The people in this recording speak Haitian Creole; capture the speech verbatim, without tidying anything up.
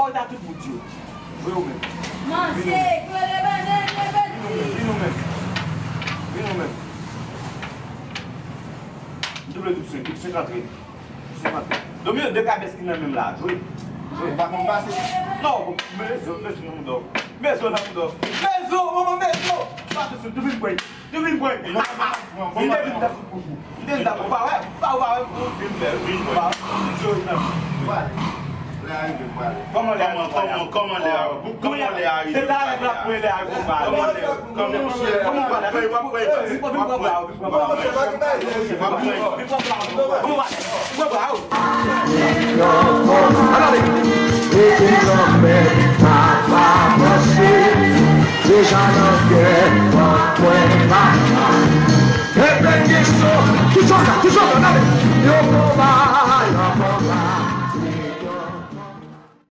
Ou ta tout bout yo. Voye ou menm. Manje, klere banan, klere ti. Vin ou menm, vin ou menm. Vin ou menm. M double tout se, tout se antre. Tout se antre. Domino, de kabès ki nan menm la. Jwe. Jwe. Pa konn pase. Non, men zo, men zo nan mouda w. Men zo nan mouda w. Men zo, manman, men zo. Pa tout se, tou vin pran. Yo vin pran epi. Mwen te vin ta fout pou ou. M te vin ta fout. Pa wè, pa wè, pa wè pou vin fè, vin pran. Yo nan. Kòman lè a, kòman, kòman lè a, kòman lè a rive? Se talè m ap pran lè a rive pa. Kòman lè, kòman, kòman w pale? Vin pran, vin pran, vin pran, vin pran. Vin pran, vin pran. Depi lanmè pa pa panse, deja nan gè, pa kwè, pa. Ebyen kesyon, ki sòta, ki sòta, gade. Yo konba